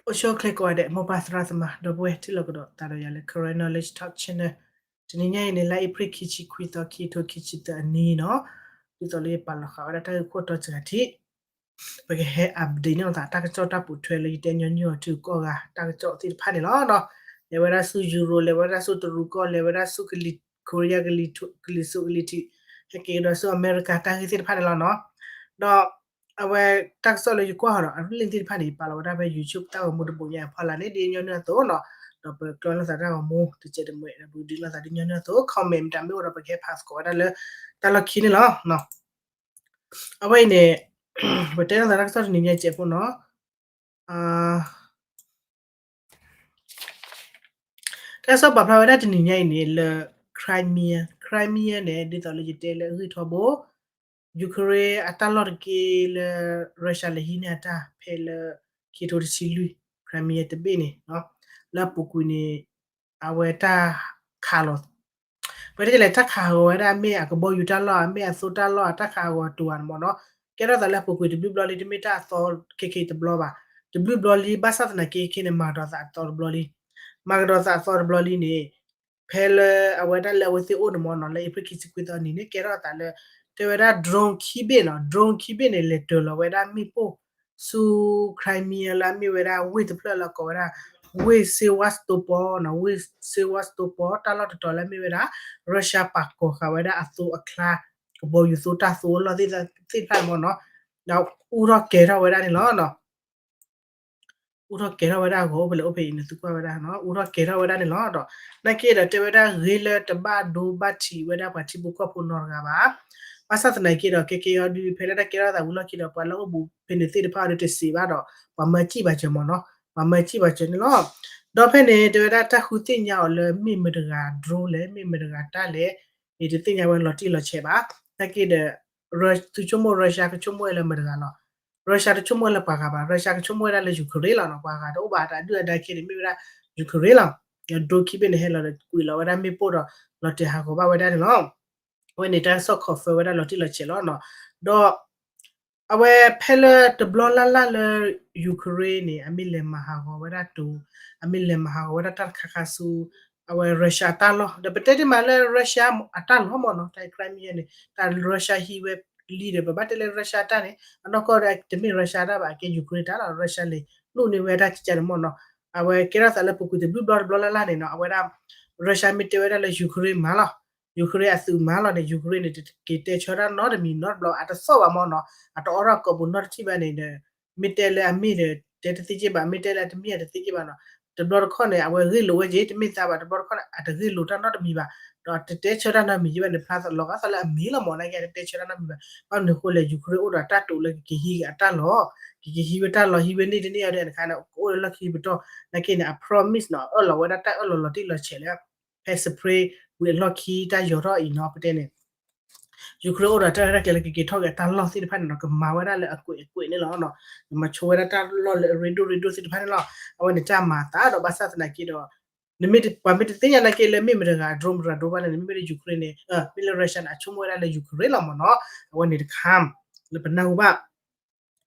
အိၣ်ဆူၣ်အိၣ်ချ့ကိးဂၤဒဲး မိၢ်ပၢ်သရၣ်သမါ ဒီပုၢ်ဝဲၢ်ထံၣ်လိာ်ကဒီးသးဒီးယၤလၢ Karen Knowledge Talk Channel တနံၤညါအံၤန့ၣ် လါအ့ဖြ့ၣ်ခံဆံခွံသီ ခံထိခံဆံသၢအနံၤနီၤ, ဒ်သိးလၢယပာ်လီၤဃာ်ဝဲဒၣ်တၢ်ဂ့ၢ်ခိၣ်တီစှၤထံး ပကဟဲ update န့ၢ်သးတၢ်ကစီၣ်တၢ်ပိာ်ထွဲလၢယတဲညီနုၢ်အီၤထံကီၢ်ဂၤ တၢ်ကစီၣ်သ့ၣ်တဖၣ်န့ၣ်လီၤ. လဲၤဝဲဒၣ်ဆူ Europe လဲၤဝဲဒၣ်ဆူတရူးကီၢ် လဲၤဝဲဒၣ်ဆူ Korea ကလံၤစိးကလံၤထံး ဟဲက့ၤကဒီးဆူအမဲရကၤ တၢ်ဂ့ၢ်သ့ၣ်တဖၣ်န့ၣ်လီၤနီၤ. ဒီးအဝဲတၢ်ကစီၣ်လၢယကွၢ်ဃီၤဒီး အလံာ်သ့ၣ်တဖၣ်န့ၣ် ယပာ်လီၤဝဲဒၣ်ဖဲ YouTube တၢ်ဂီၤမူတဘိညါအဖီလာ်န့ၣ် ဒ်ညီနုၢ်အသိးနီၤ, ဒီးပကျီလိာ်သးတၢ်ဂီၤမူတစဲးတမှဲးဒီး ပကဒုးလိာ်သးဒ်ညီနုၢ်အသိး comment မ့ၢ်တၢ်မ့ၢ်အိၣ်ဒီး ပကဟဲ pass ကိးဝဲဒၣ်လၢတၢ်လီၢ်ခံန့ၣ်လီၤ. အဝဲအံၤန့ၣ် ပတဲလိာ်သးတၢ်ကစီၣ်တနံၤညါစဲးဖိနီၤ. တၢ်ကစီၣ်ပာ်ဖျါဝဲဒၣ်တနံၤညါအံၤန့ၣ် လၢ Crimea, Crimea န့ၣ် ဒ်သိးလၢယတဲလၢအဂ့ၢ်ထီဘိ Ukraine အတၢ်လီၢ်တက့ၢ်လၢ Russia လဲၤဟံးန့ၢ်အတၢ်ဖဲလၢ ခံထိတဆံလွံၢ် Crimea တဘ့ၣ်န့ၣ် လၢအပူၤကွံာ်န့ၣ် အဝဲတၢ်ခးလီၤ ပတဲလဲၣ် တၢ်ခးဟးဂီၤဝဲဒၣ် မ့ၢ်အကဘီယူၤတၢ်လီၢ် မ့ၢ်အသိတၢ်လီၢ် တၢ်ခးဟးဂီၤတုၤအါန့ၣ်မ့ၢ်နီၤ, ကဲထီၣ်သးလၢအပူၤကွံာ်တဘျုးဘျီလံ တမ့ၢ်တၢ်အသီခဲက့ၤတဘျီဘၣ်, တဘျုးဘျီလံ ဘၣ်ဆၣ်သနာ်က့ခဲန့ၣ် မၤကဒီးသးအသီတဘျီလံ, မၤကဒီးသးအသီတဘျီလံန့ၣ် ဖဲလၢအဝဲဒၣ်လၢအဝဲသ့ၣ်အိၣ်န့ၣ်မ့ၢ်နီၤ လၢအ့ဖြ့ၣ်ခံဆံခွံသီနံၤန့ၣ် ကဲထီၣ်သးလၢ တဲဝဲဒၣ် drone ခံဘ့ၣ်နီၤ drone ခံဘ့ၣ်န့ၣ် လဲၤတၢၤလီၤဝဲဒၣ်မ့ၣ်ပိၢ် ဆူ Crimea လၢအမ့ၢ်ဝဲဒၣ်ဝ့ၢ်တဖျၢၣ်လၢကိးဝဲဒၣ် ဝ့ၢ် Sevastopol နီၤ ဝ့ၢ် Sevastopol တၢ်လီၢ်တတီၤလၢအမ့ၢ်ဝဲဒၣ် Russia ပာ်ကီၤဃာ်ဝဲဒၣ်အသိအကျါ ကဘီယူၤသိတၢ်သိအလီၢ်သ့ၣ်တဖၣ်န့ၣ်မ့ၢ်နီၤ, ဒီးအူထီၣ်ကဲၤထီၣ်ဝဲဒၣ်န့ၣ်လီၤ. အူထီၣ်ကဲၤထီၣ်ဝဲဒၣ်အဂီၤအိၣ်ဖဲလဲၣ်အိၣ်ဖဲအံၤန့ၣ် သုကွၢ်ဝဲဒၣ်နီၤ အူထီၣ်ကဲၤထီၣ်ဝဲဒၣ်န့ၣ်လီၤ. ဒီး နာ်က့ဒီးတဲဝဲဒၣ်ဂ့ၤလၢတဘၣ်ဒိဘၣ်ထံးဝဲဒၣ်ပှၤထံဖိကီၢ်ဖိနီတဂၤဘၣ်. ဘၣ်ဆၣ်သနာ်က့ဒီး ကဲကဲအီၤဒုးဖဲလၢတၢ်ကဲထီၣ်သးဝံၤလီၢ်ခံဒီး ပှၤလၢအိၣ်ဘူးဖဲန့ၣ်သ့ၣ်တဖၣ်အီၤဒုးတစံးဘၣ်ဒီး ပှၤမၢစံၣ်ဘၣ်စၢၤမ့ၢ်နီၤ ပှၤမၢစံၣ်ဘၣ်စၢၤန့ၣ်လီၤ. ဒီးဖဲန့ၣ် တဲဝဲဒၣ်တၢ်ဃုသ့ၣ်ညါအီၤလၢမ့ၢ်မတၤတဂၤ drone လဲၣ် မ့ၢ်မတၤတဂၤတၢ်လဲၣ် န့ၣ်တသ့ၣ်ညါဝဲလီၤတံၢ်လီၤဆဲးဘၣ်. နာ်က့ဒီး သုဆိကမိၣ် Russia ကဆိကမိၣ်ဝဲလၢမတၤတဂၤလီၤ. Russia တဆိကမိၣ်ဝဲလၢပှၤဂၤဘၣ် Russia ကဆိကမိၣ်ဝဲဒၣ်လၢ Ukraine လီၤနီၤ ပှၤဂၤတအိၣ်ဘၣ်တၢ်ဒုၣ်အဒါခဲန့ၣ် မ့ၢ်ဝဲဒၣ် Ukraine လီၤ. drone ခံဘ့ၣ်န့ၣ် ဟဲလီၤဒီးကွံာ်လီၤဝဲဒၣ်မ့ၣ်ပိၢ်ဒီး လီၤတဲာ်ဟးဂီၤဘၣ်ဝဲဒၣ်န့ၣ်လီၤ. အဝဲန့ၣ်တၢ်ကစီၣ် confirm ဝဲဒၣ်လီၤတံၢ်လီၤဆဲးလီၤနီၤ. ဒီး အဝဲဖဲလၢတဘျီလၢ်လၢ်လၢ Ukraine န့ၣ် အမ့ၢ်လဲၤမၤဟးဂီၤဝဲဒၣ်တိၤ အမ့ၢ်လဲၤမၤဟးဂီၤဝဲဒၣ်တၢ်တခါခါဆူ အဝဲ Russia အတၢ်လီၢ် ဒီးပတဲတ့ၢ်မးလၢ Russia အတၢ်လီၢ်မ့ၢ်နီၤ တၢ် Crimea န့ၣ် တၢ် Russia ဟံးဝဲလံဒီး ပဘၣ်တဲလၢ Russia တၢ်န့ၣ် အနီၢ်ကီၢ်ဒီးတမ့ၢ် Russia တၢ်ဘၣ် အကဲ Ukraine တၢ်လီၤ Russia လဲၤလိၣ်န့ၢ်ဝဲတၢ်ကကန့ၣ်မ့ၢ်နီၤ. အဝဲကဲထီၣ်သးလၢပူၤကွံာ်တဘျုးဘျီတဘျီလၢ်လၢ်န့ၣ်နီၤ အဝဲဒၣ် Russia မ့ၢ်တဲဝဲဒၣ်လၢ Ukraine မၤလီၤ Ukraine အသုးမၤလီၤန့ၣ် Ukraine န့ၣ် တက့ၤတဲဆၢတၢ်နီတမံၤနီတဘျီ အတသီၣ်ဘၣ်မ့ၢ်နီၤ အတအိးထီၣ်ကိာ်ပူၤနီတထံၣ်ဘၣ်န့ၣ်ဒီး မ့ၢ်တဲလၢအမ့ၢ်ဒီး တဲတသ့က့ၢ်ဘၣ် မ့ၢ်တဲလၢအတမ့ၢ်အတသ့က့ၢ်ဘၣ်နီၤ. တဘျီတခီၣ်န့ၣ် အဝဲဂ့ၢ်လိာ်ဝဲက့ၤ တမ့ၢ်သးဘၣ် တဘျီတခီၣ်န့ၣ် အတဂ့ၢ်လိာ်တၢ်နီတမံၤဘၣ် ဒီးတတဲဆၢတၢ်နီတမံၤက့ၢ်ဘၣ်န့ၣ် ဖျါလီၤဂာ်သးလၢအမ့ၢ်လီၤမ့ၢ် နာ်က့တတဲဆၢတၢ်နီတမံၤဘၣ်. ဘၣ်မနုၤအဃိလဲၣ် Ukraine အိၣ်ဒီးတၢ်တိာ်လၢကက့ၤဟံးက့ၤအတၢ်လီၢ် ကက့ၤဟံးဝဲတၢ်လီၢ် ဟံးဝဲန့ၢ်တန့ၢ်အီၤဒီး တခါန့ၣ် ကအိၣ်လၢလီၢ်ခံပတီၢ် နာ်က့န့ၣ် အ promise နီၤ အၢၣ်လီၤဝဲဒၣ်တၢ်အၢၣ်လီၤလီၤတံၢ်လီၤဆဲးလၢ ဖဲ spring ဝံၤအလီၢ်ခံတၢ်ယီၤထီၣ်အံၤနီၤ ပတဲန့ၣ် Ukraine အိၣ်ဒီးတၢ်ရဲၣ်တၢ်ကျဲၤလၢကက့ၤထီၣ်က့ၤအတၢ်လီၢ်သ့ၣ်တဖၣ်န့ၣ်နီၤ ကမၤဝဲဒၣ်လၢအကွဲးအကွဲးန့ၣ်လီၤ. ကမၤဆိဝဲဒၣ်တၢ်လီၢ်လၢအရ့ဒိၣ်ရ့ဒိၣ်သ့ၣ်တဖၣ်န့ၣ်လီၤ. အဝဲန့ၣ်တၢ်မၤအသးဒီးဘၣ်ဆၣ်သနာ်က့ဒီး နမ့ၢ်ပှၤမ့ၢ်တသ့ၣ်ညါနာ်က့လၢမ့ၢ်မတၤတဂၤ drone မတၤတဂၤဒိဘၣ်လဲၣ်န့ၣ် မ့မ့ၢ်လၢ Ukraine န့ၣ် မ့ၢ်လၢ Russia န့ၣ် အဆိကမိၣ်ဝဲဒၣ်လၢ Ukraine လီၤမ့ၢ်နီၤ. အဝဲန့ၣ်တခါ လၢပနၢ်ဟူဘၣ်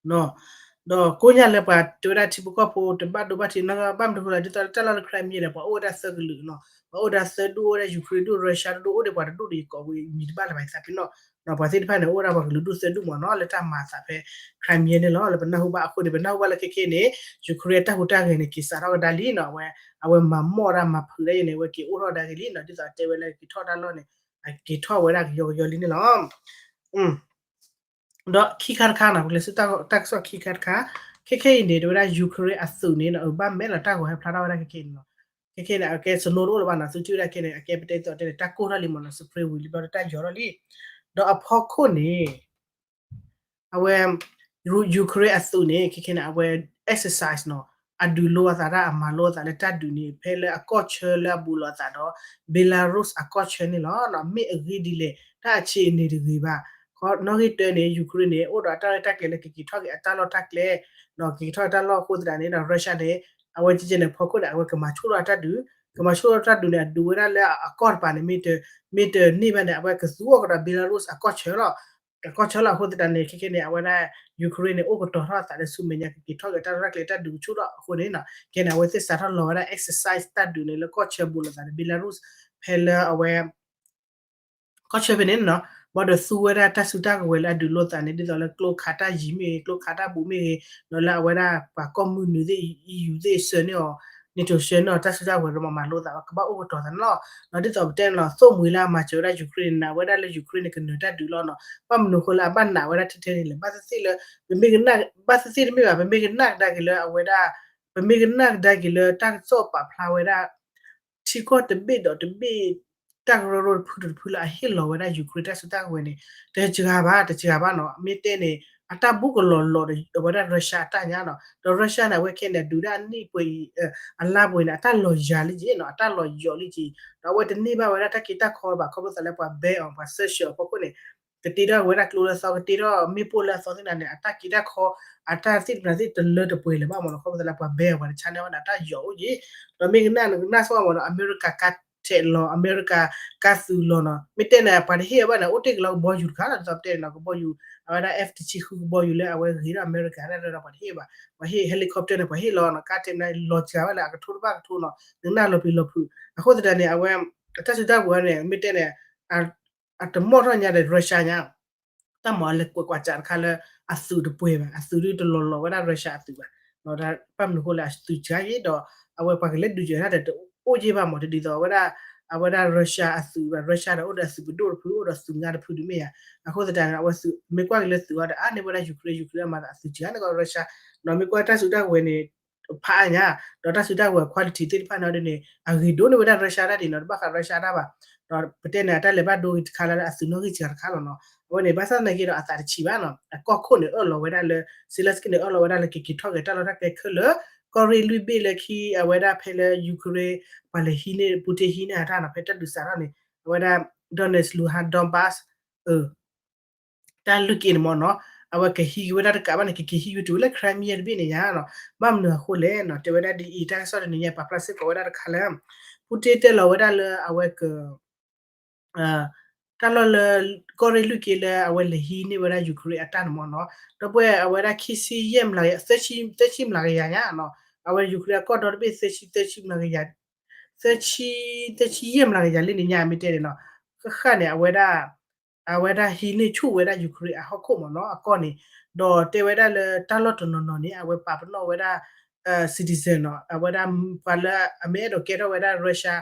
ဒီးကိးညါလၢပှၤတဲဝဲဒၣ်ထံဖိကီၢ်ဖိတဘၣ်ဒိဘၣ်ထံးနီတဂၤ ဘၣ်မနုၤအဃိလဲၣ် ဒ်သိးလၢတၢ်လီၢ်လၢ Crimea န့ၣ် ပှၤအိၣ်ဝဲဒၣ်သၢကလုာ်နီၤ ပှၤအိၣ်ဝဲဒၣ်သၢဒူၣ် အိၣ်ဝဲဒၣ် Ukraine ဒူၣ် Russia ဒူၣ် အိၣ်ဒီးပှၤတဒူၣ်ဒီးယကိးဝံၤမံၤတဘၣ်လၢၤဘၣ်ယသးဖဲနီၤ ပှၤသ့ၣ်တဖၣ်န့ၣ် အိၣ်ဝဲဒၣ်ပှၤကလုာ်ဒူၣ်သၢဒူၣ်မ့ၢ်နီၤ လၢတၢ်မၤအသးဖဲ Crimea န့ၣ်လီၤ. လၢပနၢ်ဟူဘၣ်အဃိန့ၣ် ပနၢ်ဟူဘၣ်လၢခဲခဲန့ၣ် Ukraine အတၢ်ဟူးတၢ်ဂဲၤန့ၣ် က့ၤစးထီၣ်ကဒါလံနီၤ အဝဲ အဝဲမၤမီၢ်တၢ်မၤဖုးတၢ်အံၤန့ၣ် အဝဲက့ၤအိၣ်ထီၣ်ဒါက့ၤလံနီၤ ဒ်သိးတဲဝဲလၢက့ၤထီၣ်တၢ်လီၢ်န့ၣ် အက့ၤထီၣ်ဝဲဒၣ်ကယီကယီလံန့ၣ်လီၤ. ဒီးခံခါတခါနီၤ ပကလဲၤဆူတၢ်ကစီၣ်ခံခါတခါ ခဲခဲအံၤန့ၣ် တဲဝဲဒၣ် Ukraine အသုးန့ၣ်နီၤ အဘၣ်မဲာ်လီၤတၢ်ဂီၤဟဲဖျါထီၣ်ဝဲဒၣ်ခဲခဲအံၤန့ၣ်လီၤ. ခဲခဲန့ၣ် အကဲ snow တအိၣ်လၢၤဘၣ်နီၤ သုထံၣ်ဝဲဒၣ်ခဲန့ၣ် အကဲပတဲသိးတဲန့ၣ် တၢ်ကိၢ်ထီၣ်လံမ့ၢ်နီၤ spring ဝံၤလံဘျီဒီးတၢ်ယီၤထီၣ်လံ. ဒီးအဖီခိၣ်န့ၣ် အဝဲ Ukraine အသုးန့ၣ် ခဲခဲန့ၣ် အဝဲ exercise နီၤ အဒုးလိအသးတၢ်အမၤလိအသးလၢတၢ်ဒုးန့ၣ် ဖဲလၢအကီၢ်ဆၢလၢအဘူးလိာ်အသးဒီး Belarus အကီၢ်ဆၢန့ၣ်လီၤ. မ့ၢ်အဂ့ၢ်ဒ်လဲၣ် တၢ်အဆံးအနံၤတဂ့ၤဘၣ်. နီၣ်ဂံၢ်တၢန့ၣ် Ukraine န့ၣ် အိၣ်ဒီးအတၢ်ရဲၣ်တၢ်ကျဲၤလၢကက့ၤထီၣ်က့ၤအတၢ်လီၢ်တၢ်ကျဲ ဒီးကက့ၤထီၣ်တၢ်လီၢ်အဃိသတးန့ၣ်ဒီး Russia န့ၣ် အဝဲကဲကဲန့ၣ် ဖီခိၣ်န့ၣ် အဝဲကမၤဆူၣ်ထီၣ်တၢ်ဒုး ကမၤဆူၣ်ထီၣ်တၢ်ဒုးန့ၣ် အဒုးဝဲဒၣ်လၢအကီၢ်တပၤန့ၣ် မ့ၢ်တန့ၢ်ဘၣ်န့ၣ် အဝဲကသူအီၤကဒီး Belarus အကီၢ်ဆၢလီၤ. ကီၢ်ဆၢလီၤ. အဃိသတးန့ၣ် ခဲခဲန့ၣ် အဝဲဒၣ် Ukraine န့ၣ် အိၣ်ကတီၤထီၣ်အသးလၢဆူမဲာ်ညါ ကက့ၤထီၣ်က့ၤတၢ်ရဲၣ်တၢ်ကျဲၤတၢ်ဒုးကဆူၣ်ထီၣ်အဃိန့ၣ်နီၤ ခဲန့ၣ် အဝဲသ့ၣ်စးထီၣ်လီၤဝဲဒၣ် exercise တၢ်ဒုးန့ၣ် လၢကီၢ်ဆၢဘူးလိာ်သးန့ၣ် Belarus ဖဲလၢအဝဲ ကီၢ်ဆၢဖဲန့ၣ်နီၤ ဘၣ်ဒီးသူဝဲဒၣ်တၢ်စုတၢ်ကဝဲၤလၢအဒုးလိာ်သးန့ၣ် ဒ်သိးလၢကျိခးတၢ်ယံၤမ့ၢ်ဂ့ၤ ကျိခးတၢ်ဘူးမ့ၢ်ဂ့ၤ ဒီးလၢအဝဲဒၣ်ပှၤကီၢ်မုၢ်နုာ်သ့ၣ် EU သ့ၣ်ဆှၢန့ၢ်အီၤ NATO ဆှၢန့ၢ်အီၤ တၢ်စုတၢ်ကဝဲၤဒီးမၤလိာ်သး ကဘၣ်အိၣ်ကတီၤသးန့ၣ်လီၤ. ဒီးဒ်သိးပတဲန့ၣ်လီၤ သိၣ်မှံၤလၢအမၤစၢၤဝဲဒၣ် Ukraine န့ၣ် နာ်ဝဲဒၣ်လၢ Ukraine န့ၣ် ကနၢၤတၢ်ဒုးလီၤနီၤ. ဘၣ်မနုၤအဃိလၢအဘၣ်နာ်ဝဲဒၣ်ထဲထဲန့ၣ်လဲၣ် ဘၣ်သ့ၣ်သ့ၣ်လၢ ပမ့ၢ်ကနၣ် ဘၣ်သ့ၣ်သ့ၣ်တမ့ၢ်ဘၣ် ပမ့ၢ်ကနၣ်ကဒါက့ၤလၢအဝဲဒၣ် ပမ့ၢ်ကနၣ်ကဒါက့ၤလၢတၢ်ကစီၣ်ပာ်ဖျါဝဲဒၣ် ထံကီၢ်တဘ့ၣ်ဒီးတဘ့ၣ် တၢ်ကရၢကရိတဖုဒီးတဖုလၢအဟ့ၣ်လီၤဝဲဒၣ် Ukraine တၢ်စုတၢ်ကဝဲၤန့ၣ် တစှၤဘၣ် တစှၤဘၣ်နီၤ. မ့ၢ်တဲန့ၣ် အတၢ်ဘူးကလီၤလီၤဒီးဝဲဒၣ် Russia အတၢ်ညါနီၤ. ဒီး Russia န့ၣ် အဝဲခဲန့ၣ် ဒုးဒၣ်အနံၣ်ပှဲၤအံၤ အလါပှဲၤန့ၣ် အတၢ်လီၤယၤလံက့နီၤ အတၢ်လီၤယီၤလံက့ ဒီးအဝဲတန့ၢ်ဘၣ်ဝဲဒၣ်တၢ်က့တၢ်ခီဘၣ် ခီဖျိသးလၢပှၤဘဲအီၤ ပှၤစၢၢ်ဆှၢအီၤဖီခိၣ်န့ၣ် ကတ့ထီၣ်ဝဲဒၣ်ကျိလၢအသီ ကတ့ထီၣ်မ့ၣ်ပိၢ်လၢအသီသ့ၣ်န့ၣ် အတၢ်က့တၢ်ခီ အတၢ်သ့ၣ်တဖၣ်သ့ၣ်တလၢတပှဲၤလၢၤဘၣ်မ့ၢ်နီၤ. ခီဖျိသးလၢပှၤဘဲအီၤ ပှၤတဆါန့ၢ်ဝဲဒၣ် အတၢ်ယီၤအိၣ်က့ ဒီးမ့ၢ်ကနၣ်နကနၣ်ဆိမ့ၢ်နီၤ အမဲရကၤကါထဲးလီၤ အမဲရကၤကါသုးလီၤနီၤ. မ့ၢ်တဲန့ၣ် ပှၤတဟ့ၣ်အီၤဘၣ်န့ၣ် အိၣ်တ့ၢ်က့ၤလီၤကဘီယူၤတခါလီၤ ဒ်သိးပတဲန့ၣ်နီၤ ကဘီယူၤ အဝဲဒၣ် F တဆံဃုကဘီယူၤလၢအဝဲဂ့ၤထီၣ်အမဲရကၤဒၣ်ဒီးပှၤတဟ့ၣ်ဘၣ် ပှၤဟ့ၣ် helicopter န့ၣ် ပှၤဟ့ၣ်လီၤနီၤ ကါထဲးန့ၣ် လီၤစှၤဝဲလၢအကထိတဘၣ်ကထိနီၤ နကနၣ်လီၤပျံၤလီၤဖုး အဃိသတးန့ၣ် အဝဲ တၢ်စုတၢ်ကဝဲၤန့ၣ် မ့ၢ်တဲန့ၣ် အတမီၢ်ထီၣ်ညါဒီး Russia ညါ တၢ်မၤအလဲၤကွဲးကွၢ်စးတခါလၢ အသုးတပှဲၤဘၣ် အသုးဒ်တလီၤလီၤဝဲဒၣ် Russia အသုးဘၣ် ဘၣ်မနုၤအဃိလဲၣ် အသုးစှၤယ့ၣ်ဒီး အဝဲပှၤကလဲၤဒုးယဲၤတၢ်ဒီးတအိၣ်ယ့ၣ်ဘၣ်မ့ၢ် တဒ်သိးဝဲဒၣ် အဝဲဒၣ် Russia အသုးဘၣ် Russia ဒီးအိၣ်ဒီးအသုးပဒိၣ်တဖု အိၣ်ဒီးသုးငါတဖုဒ်မ့ၢ်ဧါ. အဃိသတးန့ၣ် အဝဲသုး မ့ၢ်ကွၢ်က့ၤလၢသုးအီၤဒီး အါန့ၢ်ဝဲဒၣ် Ukraine Ukraine အမၤသးအသုးစှၤန့ၣ်ကီး Russia ဒီးမ့ၢ်ကွၢ်တၢ်စုတၢ်ကဝဲၤန့ၣ် ဖးအါညါ ဒီးတၢ်စုတၢ်ကဝဲၤ quality သ့ၣ်တဖၣ်န့ၣ်ဒ်န့ၣ် အဂ့ၤဒိၣ်န့ၢ်ဝဲဒၣ် Russia တၢ်ဒ်နီၤ တဘၣ်ဃး Russia တၢ်ဘၣ် ဒီးပတဲန့ၣ် အတၢ်လဲၤဘၣ်ဒိဂ့ၤတခါလၢအသုးနီၣ်ဂံၢ်စှၤတခါလီၤနီၤ. အဝဲန့ၣ် ဘၣ်ဆၣ်သနာ်က့ဒီးအသးတဆံးဘၣ်နီၤ အကီၢ်ခိၣ်န့ၣ် အၢၣ်လီၤဝဲဒၣ်လၢ Zelenskyy န့ၣ် အၢၣ်လီၤဝဲဒၣ်လၢကက့ၤထီၣ်က့ၤတၢ်လီၢ်တၢ်ကျဲခဲလၢာ် ကီၢ်ရ့ၣ်လွံၢ်ဘ့ၣ်လၢခံ အဝဲဒၣ်ဖဲလၢ Ukraine ပှၤလဲၤဟံးန့ၢ် Putin ဟံးန့ၢ်အတၢ်နီၤ ဖဲတၢ်ဒုးစးထီၣ်န့ၣ် အဝဲဒၣ် Donetsk Luhansk Donbas တၢ်လွံၢ်က့န့ၣ်မ့ၢ်နီၤ အဝဲကဟံးက့ၤဝဲဒၣ်တကးဘၣ်န့ၣ် ကက့ၤဟံးဝဲတုၤဝဲလၢ Crimea တဘ့ၣ်န့ၣ်ညါနီၤ. ဘၣ်မနုၤအဃိလဲၣ်နီၤ တဲဝဲဒၣ်ဒ်အံၤ တၢ်ကစီၣ်တနံၤညါ ပာ်ဖျါစ့ၢ်ကီးဝဲဒၣ်တခါလၢ Putin တဲလီၤဝဲဒၣ်လၢအဝဲက တၢ်လီၢ်လၢ ကီၢ်ရ့ၣ်လွံၢ်က့လၢအဝဲလဲၤဟံးန့ၢ်ဝဲဒၣ် Ukraine အတၢ်န့ၣ်မ့ၢ်နီၤ ဒီပုၢ်ဝဲၢ်အဝဲဒၣ်ခံဆံယဲၢ်မျး သၢဆံမျးကယၤညါနီၤ အဝဲ Ukraine အကီၢ်ဒီတဘ့ၣ်သၢဆံ သၢဆံမျးကယၤ သၢဆံ သၢဆံယဲၢ်မျးကယၤလံန့ၣ်ညါ မ့ၢ်တဲန့ၣ်နီၤ ဃၣ်ဃၣ်န့ၣ် အဝဲဒၣ် အဝဲဒၣ်ဟံးန့ၢ်ဆူၣ်ဝဲဒၣ် Ukraine အဟီၣ်ခိၣ်မ့ၢ်နီၤ အကီၢ်န့ၣ် ဒီးတဲဝဲဒၣ်လၢတၢ်လီၢ်တနီၤနီၤန့ၣ် အဝဲပာ်ပနီၣ်ဝဲဒၣ် citizen နီၤ အဝဲဒၣ်ပှၤလၢအမ့ၢ်အဲၣ်ဒိးကဲထီၣ်ဝဲဒၣ် Russia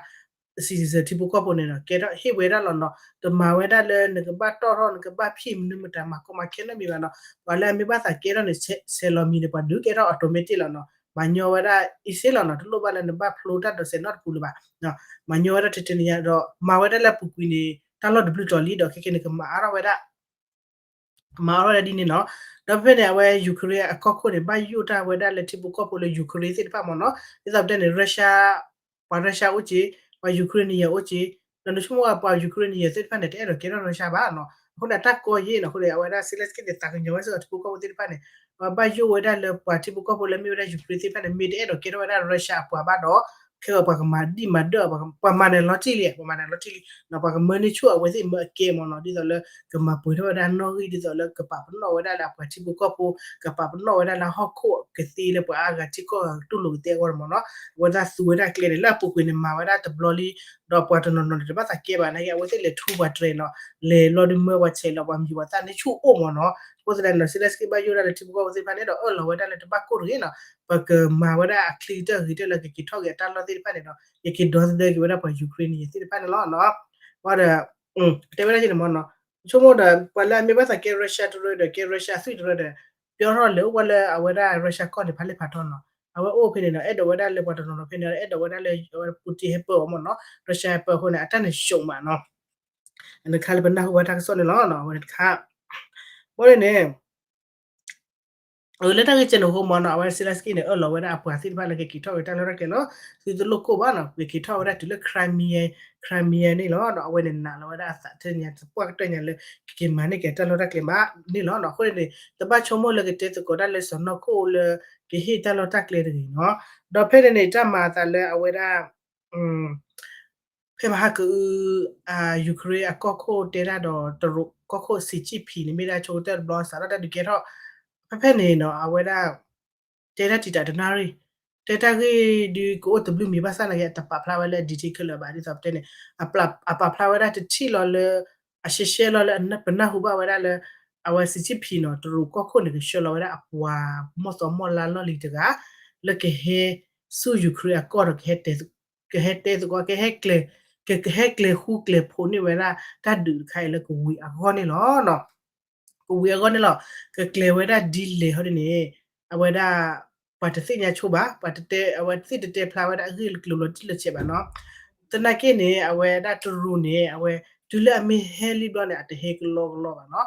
citizen ထံဖိကီၢ်ဖိန့ၣ်နီၤ ကဲထီၣ်ဟ့ၣ်ဝဲဒၣ်လီၤနီၤ တမၤဝဲဒၣ်လၢနကဘၣ်တီၣ်ထီၣ် နကဘၣ်ဖံးမနုၤမတၤ မၤကီမၤခဲနီတမံၤဘၣ်နီၤ ပှၤလၢအမ့ၢ်ဘၣ်သးကဲထီၣ်န့ၣ် ဆဲးလီၤမံၤန့ၣ် ပှၤဒုးကဲထီၣ် automatic လီၤနီၤ မၤညီဝဲဒၣ် easy လီၤနီၤ တလိၣ်ဘၣ်လၢနဘၣ်ဖျိတၢ်ဒိးစဲးနီတပူၤလၢၤဘၣ် မၤညီဝဲဒၣ်ထဲထဲန့ၣ်ညါဒီး မၤဝဲဒၣ်လၢအပူၤကွံာ်န့ၣ် တၢ်လီၢ်တဘျုးတီၤလံဒီး ခဲခဲန့ၣ် ကမၤအါထီၣ်ဝဲဒၣ် ကမၤအါထီၣ်ဝဲဒၣ်ဒ်န့ၣ်နီၤ ဒီးဖဲန့ၣ် အဝဲ Ukraine အကီၢ်ခိၣ်န့ၣ် ဘၣ်ယိၣ်တၢ်ဝဲဒၣ်လၢထံဖိကီၢ်ဖိလၢ Ukraine သ့ၣ်တဖၣ်မ့ၢ်နီၤ ဒ်သိးပတဲန့ၣ် Russia ပှၤ Russia အိၣ်က့ ပှၤ Ukraine န့ၣ်ယဲၢ်အိၣ်က့ ဒီးနဆိကမိၣ်ဝဲပှၤ Ukraine န့ၣ်ယဲၢ်သ့ၣ်တဖၣ်န့ၣ် တအဲၣ်ဒိးကဲထီၣ် Russia ဘၣ်နီၤ အဃိန့ၣ်တၢ်ကီယဲၢ်နီၤ အဃိန့ၣ် အဝဲဒၣ် Zelenskyy န့ၣ် သးကညီၤဝဲစ့ၢ်ကီးထံဖိကီၢ်ဖိသ့ၣ်တဖၣ်န့ၣ် ပှၤဘၣ်ယိၣ်ဝဲဒၣ်လၢပှၤထံဖိကီၢ်ဖိလၢမ့ၢ်ဝဲဒၣ် Ukraine သ့ၣ်တဖၣ်န့ၣ် မ့ၢ်တအဲၣ်ဒိးကဲထီၣ်ဝဲဒၣ် Russia အပှၤဘၣ်ဒီး ခဲအံၤပှၤကမၤဒံၣ်မၤဒၢၣ် ပှၤမၤနၢၤလီၤတံၢ်လံ ပှၤမၤနၢၤလီၤတံၢ်လံ ပှၤကမၢန့ၢ်ဆူၣ်အဝဲသ့ၣ်မၢအကဲမ့ၢ်နီၤ ဒ်သိးလၢ ကမၤပှဲၤထီၣ်ဝဲဒၣ်နီၣ်ဂံၢ် ဒ်သိးလၢကပာ်ပနီၣ်ဝဲဒၣ်လၢအပှၤထံဖိကီၢ်ဖိ ကပာ်ပနီၣ်ဝဲဒၣ်လၢဟီၣ်ခိၣ်ကသ့လၢပှၤအါဂၤထံကီၢ်ဂၤကတူၢ်လိာ်ကသ့အဂီၢ်န့ၣ်မ့ၢ်နီၤ အဝဲဒၣ်သူဝဲဒၣ်ကျဲန့ၣ် လၢအပူၤကွံာ်န့ၣ် မၤဝဲဒၣ်တဘျီလံ ဒီးပှၤတနီၤနီၤန့ၣ် တဘၣ်သးကဲဘၣ်နာ်က့ အဝဲသ့ၣ်လဲၤထူပှၤတြဲၤနီၤ လဲၤဘျီဒုးမၢပှၤဆဲးလီၤ ပှၤမံၤပှၤသၣ်န့ၢ်ဆူၣ်အိၣ်မ့ၢ်နီၤ အဃိသတးန့ၣ်ဒီး Zelenskyy ဘၣ်ယိၣ်ဒၣ်လၢထံဖိကီၢ်ဖိသ့ၣ်တဖၣ်န့ၣ်ဒီး အၢၣ်လီၤဝဲဒၣ်လၢတဘၣ်ကိၢ်တဂ့ၤနီၤ ပကမၤဝဲဒၣ်အချံကတၢၢ်အဂ့ၤကတၢၢ်လၢကက့ၤထီၣ်က့ၤအတၢ်လီၢ်သ့ၣ်တဖၣ်န့ၣ်ဒီး ကက့ၤဒီသဒၢက့ၤဝဲဒၣ်ပှၤ Ukraine န့ၣ်သ့ၣ်တဖၣ်န့ၣ်လီၤ. ဘၣ်ဒီး တဲဝဲဒၣ်က့န့ၣ်မ့ၢ်နီၤ ဆိကမိၣ်ဒီး ပှၤလၢအမ့ၢ်ဘၣ်သးကဲ Russia တရၢဒီး ကဲ Russia အသွံၣ်တရၢဒီး ပျီထီၣ်လဲၤအိၣ်ဝဲလၢအဝဲဒၣ် Russia ကီၢ်န့ၣ်ဖးလဲၢ်ဖးထီနီၤ အဝဲအိၣ်ဖဲန့ၣ်ဒီး အဲၣ်ဒိးဝဲဒၣ်လၢပှၤတနီၤနီၤဖဲန့ၣ် အဲၣ်ဒိးဝဲဒၣ်လၢ Putin ဟဲပၢအီၤမ့ၢ်နီၤ Russia ဟဲပၢအဃိန့ၣ် အတၢ်န့ၣ်ရှုံးမးနီၤ တခါလၢပနၢ်ဟူဘၣ်တၢ်ကစီၣ်န့ၣ်လီၤ အဝဲန့ၣ်တခါ ဘၣ်န့ၣ်န့ၣ် လၢတၢ်ဂ့ၢ်ကဲန့ၣ်အဃိမ့ၢ်နီၤ အဝဲ Zelenskyy န့ၣ် အၢၣ်လီၤဝဲဒၣ်အပှၤသ့ၣ်တဖၣ်လၢကက့ၤထီၣ်ဝဲတၢ်လီၢ်တၢ်ကျဲလီၤ သုတလိၣ်ကိၢ်ဘၣ်နီၤ ကက့ၤထီၣ်ဝဲဒၣ်တုၤလၢ Crimea Crimea န့ၣ်လီၤ ဒီးအဝဲန့ၣ်နာ်လီၤဝဲဒၣ်အသးထဲညါ သပှၢ်ကတၢၢ်ညါလၢ ကက့ၤမၤန့ၢ်က့ၤတၢ်လီၢ်တၢ်ကျဲဘၣ်န့ၣ်လီၤ အဃိန့ၣ် တဘၣ်ဆိကမိၣ်လၢကတဲသကိးတၢ်လၢစီၤနီၢ်ခိၣ်လၢ ကဟ့ၣ်တၢ်လီၢ်တၢ်ကျဲတဂ့ၤနီၤ ဒီးဖဲန့ၣ်န့ၣ် တၢ်မၤအသးလၢအဝဲဒၣ် ဖဲမဟါကအု Ukraine အကီၢ်ခိၣ်တဲဒၣ်ဒီး တရူးကီၢ်ခိၣ် Xi Jinping န့ၣ် မ့ၢ်ဒၣ်ဆိကတၢၢ်တဘျီ စးထီၣ်တၢ်ဒုးကဲထီၣ် ဖဲဖဲန့ၣ်နီၤ အဝဲဒၣ် တဲဒၣ်တံာ်တာ်တနၣ်ရံၣ် တဲတၢ်ဂ့ၢ်ဒုးကအိၣ်တဘျုးမံၤဘၣ်ဆၣ်နာ်က့ အတပာ်ဖျါဝဲလၢ detail ခဲလၢာ်ဘၣ် ဒ်သိးပတဲန့ၣ် အပာ်ဖျါဝဲဒၣ်တထံၣ်လီၤလၢ အရှဲရှဲလီၤလၢ ပနၢ်ဟူဘၣ်ဝဲဒၣ်လၢ အဝဲ Xi Jinping နီၤ တရူးကီၢ်ခိၣ်န့ၣ် ကဆှၢလီၤဝဲဒၣ်အပှၤမီၢ်သီမီၢ်လါလီၢ်လံၤတဂၤ လၢကဟဲဆူ Ukraine အကီၢ်ဒီး ကဟဲတဲသကိး ကဟဲကျဲၤ ကဟဲကျဲၤဃူကျဲၤဖိးန့ၢ်ဝဲဒၣ်တၢ်ဒုးတခါအံၤလၢကဝံၤအဂီၢ်န့ၣ်လီၤ. ကဝံၤအဂီၢ်န့ၣ်လီၤ. ကကျဲၤဝဲဒၣ်ဒ်လဲၣ်ဟီဒ်န့ၣ် အဝဲဒၣ် ပှၤတသ့ၣ်ညါဆိဘၣ် ပှၤတတဲ အဝဲသ့ၣ်တတဲဖျါဝဲဒၣ်အဂ့ၢ်ကျိၤလီၤတံၢ်လီၤဆဲးဘၣ်နီၤ. သနာ်က့န့ၣ် အဝဲဒၣ်တရူးန့ၣ် အဝဲ တုၤလၢအမ့ၢ်ဟဲလံဘျီန့ၣ် အတဟဲကလီကလီဘၣ်နီၤ.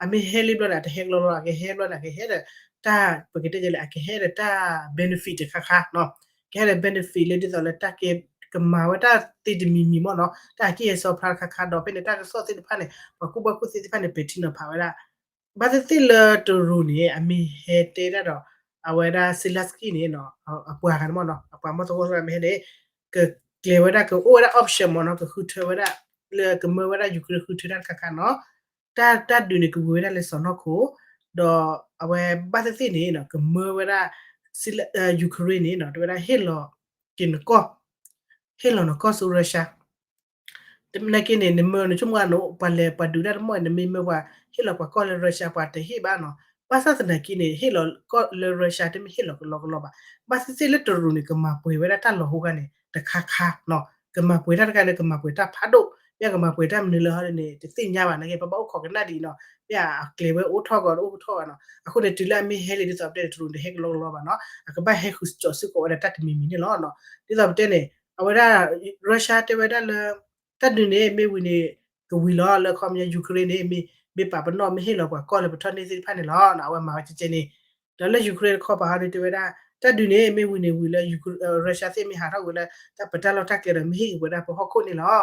အမ့ၢ်ဟဲလံဘျီန့ၣ် အတဟဲကလီကလီ အကဟဲဘျီန့ၣ် အကဟဲဒီး တၢ် ပကတဲလဲၣ် အကဟဲဒီးတၢ် benefit တခါခါနီၤ. ကဟဲဒီး benefit လၢဒ်သိးလၢတၢ်ကဲ ကမၤဝဲတၢ်သ့တမံၤမံၤမ့ၢ်နီၤ တၢ်ကဲအစီဖျါတခါခါဒီး ဖဲန့ၣ် တၢ်ကစီၣ်သ့ၣ်တဖၣ်န့ၣ် ပှၤကူၣ်ဘၣ်ကူၣ်သ့သ့ၣ်တဖၣ်န့ၣ် ပဲာ်ထံနီၤဖးဝဲဒၣ် ဘၣ်သ့ၣ်သ့ၣ်လၢတရူးန့ၣ် အမ့ၢ်ဟဲတဲဒၣ်ဒီး အဝဲဒၣ် Zelensky န့ၣ် အပှၤဂၤန့ၣ်မ့ၢ်နီၤ အပှၤမီၢ်သီမီၢ်လါမ့ၢ်ဟဲန့ၣ် ကကျဲၤဝဲဒၣ် ကအိၣ်ဝဲဒၣ် option မ့ၢ်နီၤ ကဃုထၢဝဲဒၣ် လၢကမၢဝဲဒၣ် Ukraine ဃုထၢတၢ်တခါခါနီၤ. တၢ် တၢ်ဒုးန့ၣ် ကဝံၤဝဲဒၣ်လၢစီၢ်နီၤခိၣ် ဒီးအဝဲဘၣ်သ့ၣ်သ့ၣ်န့ၣ် ကမၢဝဲဒၣ် Ukraine န့ၣ် တဲဝဲဒၣ်ဟ့ၣ်လီၤက့ၤနကီၢ် ဟ့ၣ်လီၤနကီၢ်ဆူ Russia နာ်က့န့ၣ် နမၢနဆိကမိၣ်ဂ့ၤ ပှၤလဲၤပှၤဒုးတၢ်တမီၢ် နမ့ၢ်မၢပှၤဟ့ၣ်လီၤပှၤကီၢ်လၢ Russia ပှၤတဟ့ၣ်ဘၣ်နီၤ. ဘၣ်ဆၣ်သနာ်က့န့ၣ် ဟ့ၣ်လီၤကီၢ်လၢ Russia တမ့ၢ်ဟ့ၣ်လီၤကလီကလီဘၣ်. ဘၣ်သ့ၣ်သ့ၣ်လၢတရူးန့ၣ် ကမၤပှဲၤဝဲဒၣ်တၢ်လီၤဟိခါန့ၣ် တခါခါနီၤ. ကမၤပှဲၤတၢ်တခါန့ၣ် ကမၤပှဲၤတၢ်ဖးဒိၣ် မ့ၢ်ကမၤပှဲၤတၢ်မနုၤလၢဟီန့ၣ် တသ့ၣ်ညါဘၣ်နာ်က့ ပဘၣ်အိၣ်ခိးကနၣ်ဒ်အံၤနီၤ. မ့ၢ်အကျဲၤဝဲအိၣ်ထီၣ်ကီး တအိၣ်ထီၣ်ဘၣ်နီၤ. အဃိန့ၣ် တုၤလၢအမ့ၢ်ဟဲလံဒ်သိးပတဲန့ၣ် တရူးန့ၣ် တဟဲကလီကလီဘၣ်နီၤ. အကဘၣ်ဟဲဃုာ်ကၠီၤစ့ၢ်ကီးဝဲဒၣ်တၢ်တမံၤမံၤန့ၣ်လီၤ. ဒ်သိးပတဲန့ၣ် အဝဲဒၣ် Russia တဲဝဲဒၣ်လၢ တၢ်ဒုးန့ၣ် မ့ၢ်ဝံၤန့ၣ် ကဝံၤလီၤ လၢခီပညီ Ukraine န့ၣ် မ့ၢ် မ့ၢ်ပာ်ပနီၣ် မ့ၢ်ဟ့ၣ်လီၤပှၤကီၢ်လၢပထီၣ်န့ၢ်သ့ၣ်တဖၣ်န့ၣ်လီၤ. အဝဲမၤဝဲကဲကဲန့ၣ် ဒီးလၢ Ukraine တခီပၤဟီန့ၣ် တဲဝဲဒၣ် တၢ်ဒုးန့ၣ် မ့ၢ်ဝံၤန့ၣ်ဝံၤလၢ Russia သ့ၣ်မ့ၢ်ဟးထီၣ်ဝံၤလၢ တၢ်ပတၢ်လီၢ်တၢ်ကျဲဒီး မ့ၢ်ဟ့ၣ်က့ၤဝဲဒၣ်ပဟီၣ်ခိၣ်န့ၣ်လီၤ.